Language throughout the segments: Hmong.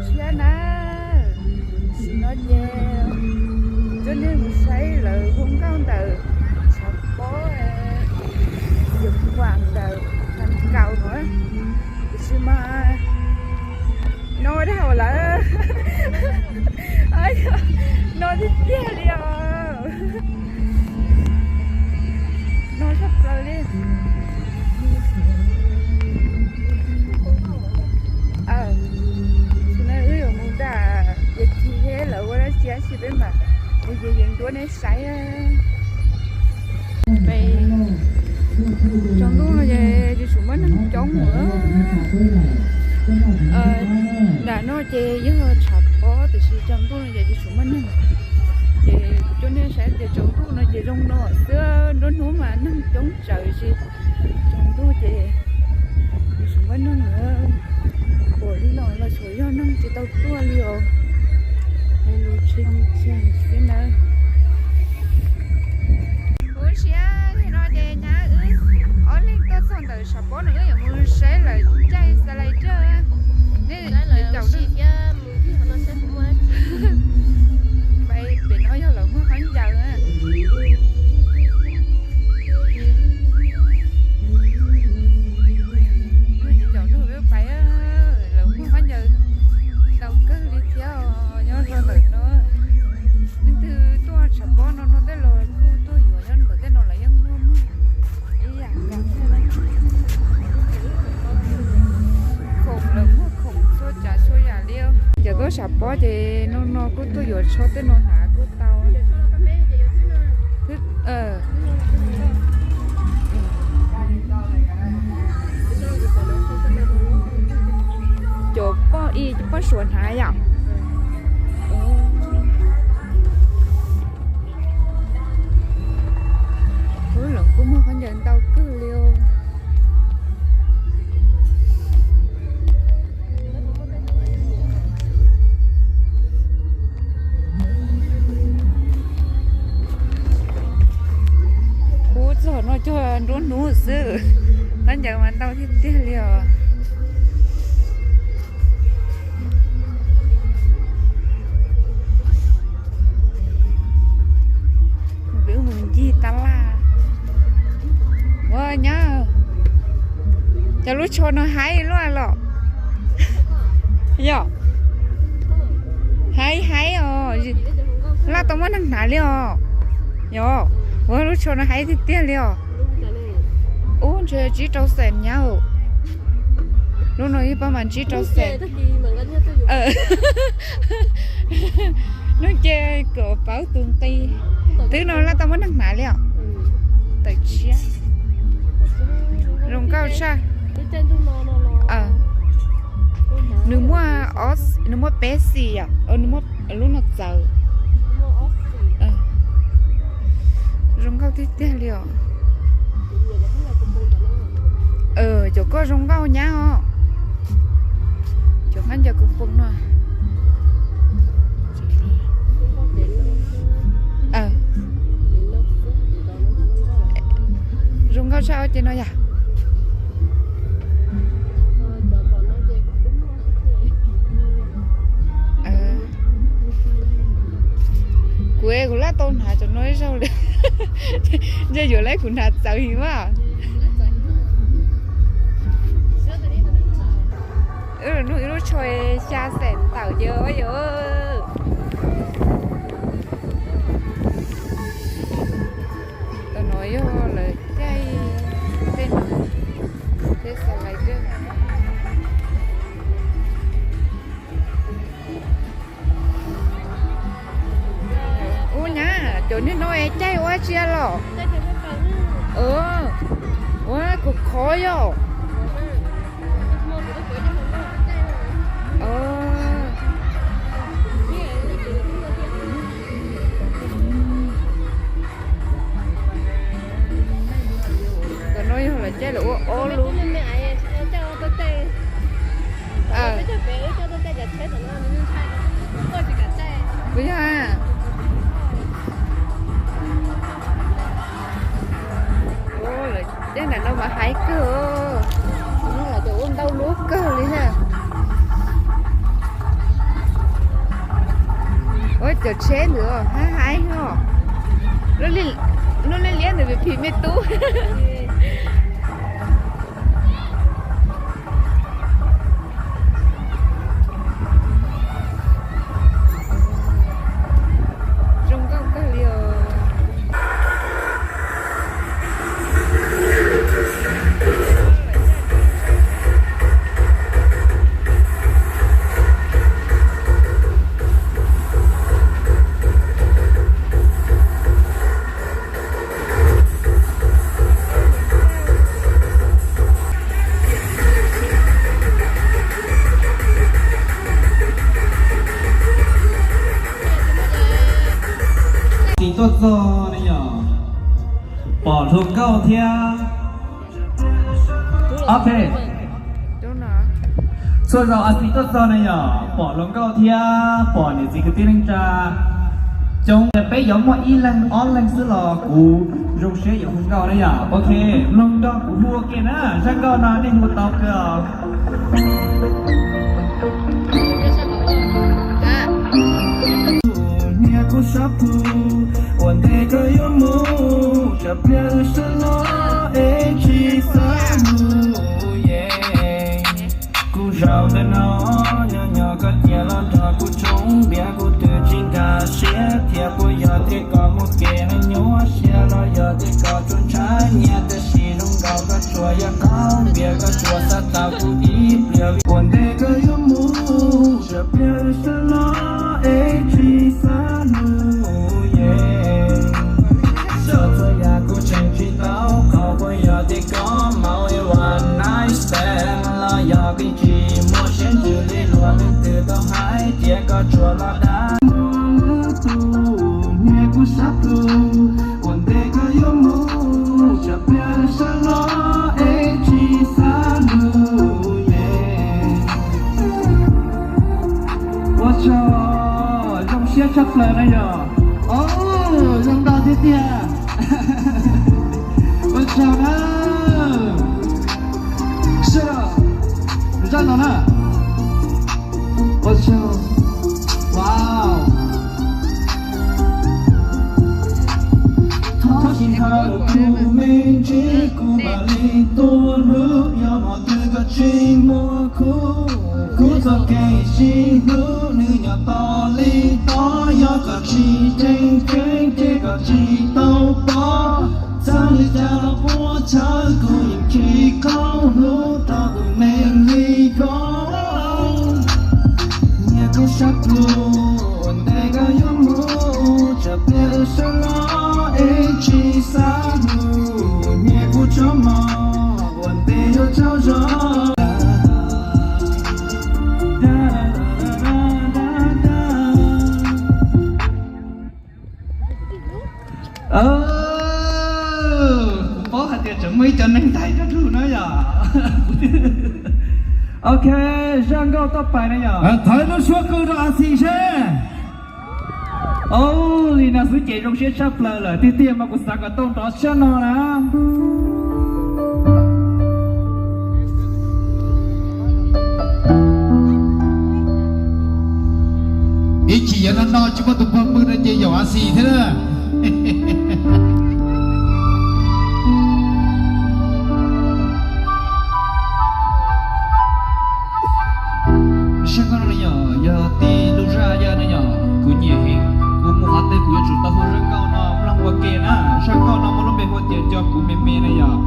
Thiab na, tam sim no ces coj nej mus saib lawv hu nkauj ntawm tshav pob, yog kuam ntawm Naj Kaus no, tiam sis mas no dag lawm, no tiag tiag li os. No tshaj plaws li. Tam sim no wb yuav mus nram Yawm Chim, lawv ua dab tsi dab tsi peb mam mus yees yees rau nej saib. Pem tsaus ntuj no ces tsis tshua muaj neeg coob lawm. Nram no ces yog tshav pob tiam sis tsaus ntuj no ces tsis tshua muaj neeg. Ces kuv coj nej saib tias tsaus ntuj no ces zoo no xwb, nruab hnub mas neeg coob tsawv, tsaus ntuj ces tsis tshua muaj neeg lawm. Pom li no los xyov yog neeg tsis tau tuaj li os. Lub tsheb me tseg xwb na. Lub sij hawm no ces nyab wb ob leeg tuaj txog ntawm tshav pob no wb yuav mus saib lawv caij xa lais raj. Nej caum thiab mus thiab no saib puas muaj dab tsi. Pem no yog lawv muag khaub ncaws. Caum nrog peb pais, lawv muag khaub ncaws ntau kawg li thiab os, nyob rau ntawm no. Leej twg tuaj tshav pob no no tej los kuj tuaj yuav, nyob ntawm tej no lawv yeej muag muag ib yam nkaus. Khoom, lawv muag khoom txhua tsav txhua yam li. Cov tuaj tshav pob ces no no kuj tuaj yuav tsho tej no hnav kuj tau. Cov poj ib, cov poj suav hnav yom. Ub, lawv kuj muag khaub ncaws ntau kawg li os. Ub, txog no cog nruab hnub xwb, khaub ncaws mas ntau tiag tiag li os. Wb mus ncig tab laj. Ua nyab, cov lub tsho no haib luaj los? Yog, haib haib os. Laj tau muab neeg hnav li os. Yog, ua lub tsho no haib tiag tiag li os. Ub, ntshe tsib rau xees nyab. Lub no ib pob mas tsib rau xees. Lub ces kom pauv tus nqi. Twb no laj tau muab neeg hnav li os. Tawm tshiab. Zoo nkauj tshaj. Nws muaj, nws muaj peb xim yom, nws muaj lub no txawv. Zoo nkauj tiag tiag li os. Cov koj zoo nkauj nyab os. Cov khaub ncaws kuv pom no. Zoo nkauj tshaj ces no yom. Kuv, kuv laj tau hnav cov no ib zaug li. Ntshe yuav lawv kuv hnav txawv heev mas. Wb los nug ib lub tsho xya xees tawm ces ua yog. Tam no yog lawv caij tej no, tej xa lais dej. Ub nyab, cov niag no es caij ua tsi los? Ua khov khov yog. Tam no yog lawv caij lawv ua ob lub. Puas yog? Lawv caij ntawm no mas haib kawg, lawv cov ua ntau lub kawg li thiab. Cov tsheb ntawd hab haib os. Lub liab liab ntawd phim me tub. Zoo nkauj kawg li os. Txiv tuaj txog ne yom, pom hluas nkauj thiab. Ok, txhua zaus A Xis tuaj txog ne yom, pom hluas nkauj thiab pom niam txiv kwv tij neej tsa coob, peb yuav muaj ib leeg ob leeg xwb los kuv zoo siab yuav hu nkauj na yom. Ok, mloog nrog kuv hu ua ke na, zaj nkauj no nej hu tau kawg os. Niag kuv sab plhu, ua ntej koj yuav mus, tsam pliag wb sab laj es tsis xav mus, yeah. Kuv zaum ntawm no, nyob nyob koj cia los nrog kuv tshoob npias, kuv twb tsis nkag siab thiab, puas yog tias koj mus kev neeg nyuaj siab los yog tias koj tsuas ntshai nyiaj, tiam sis zoo nkaus koj tsuas yog qaug npias, koj tsuas xav tau kuv ib pliag, vim ua ntej koj yuav mus, tsam pliag wb sab laj es tsis xav mus, yeah. Txhua txhua yam kuv tseem tsis tau qhov, puas yog tias koj mus ib one night stand los yog peb tsis muaj siab ntsws li luag leej twg tau hais, tias koj tsuas los dag muaj lub tug niag kuv sab plhu, ua ntej koj yuav mus, tsam pliag sab laj es tsis xav mus, yeah. Ua tsaug, zoo siab tshaj plaws na yom. Au, zoo nkauj tiag tiag. Ua tsaug na. Sawv daws, zaj no na. Ua tsaug. Wow. Thov sim ntawd kuv me ntsis kuv mam li tuaj hlub, yog hmo twg koj tsis muaj khub, kuv txoj kev sib hlub nws nyob tos li tos, yog koj tsis ceeb tsheej ces koj tsis tau pom. Txawm li cas los puas chaw kuv yeej tsis qaug hlub rau tus neeg li koj. Niag kuv sab plhu, ua ntej koj yuav mus, tsam pliag wb sab laj es tsis xav mus. Niag kuv tsob mov, ua ntej yuav tsaug zog. Kuv paub hais tias tseem muaj ib co neeg ntag rau lub no yom. Ok, zaj nkauj toj pais na yom. Thov ib lub suab qw rau A Xis seb. Au, li no xwb ces zoo siab tshaj plaws lawm tiag tiag mas kuv xav kom tau nrov siab no na. Ib chim yuav no no tsis muaj tus pog pw no ces yaum A Xis thiab na. Sab koj no yog, yog tib lub zaj yaj no yog kuv nyiam heev, kuv mus qhov twg kuv yuav tsum tau hu zaj nkauj no mloog ua ke na. Zaj nkauj no muaj lub npe hu tias Nco Kuv Me Me na yog.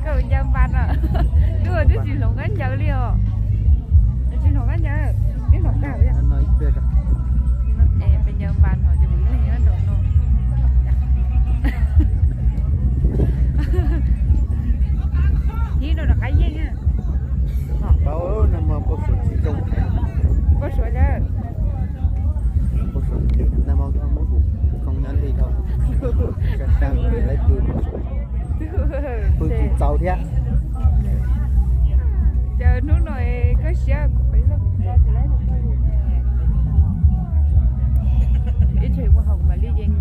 Koj ncaws npas no, twb twb tsis hloov kab ncaws li os. Tsis hloov kab ncaws, twb hloov kag. Peb ncaws npas no ces kuv ib leeg nyob nraum no. Hib rau nram qab yeej. Paub nag hmo Paj Suav tsis zoo. Paj Suav lawm. Paj Suav nag hmo Hmoob Hmoob Hmoob Hmoob nyob li dhau. Sab sab lawv pw, pw tsis txaus thiab. Ces hnub no koj siab kuv peb loj kuv tso tsis laib rau koj li ne. Ib tsam mus haus mam li yees.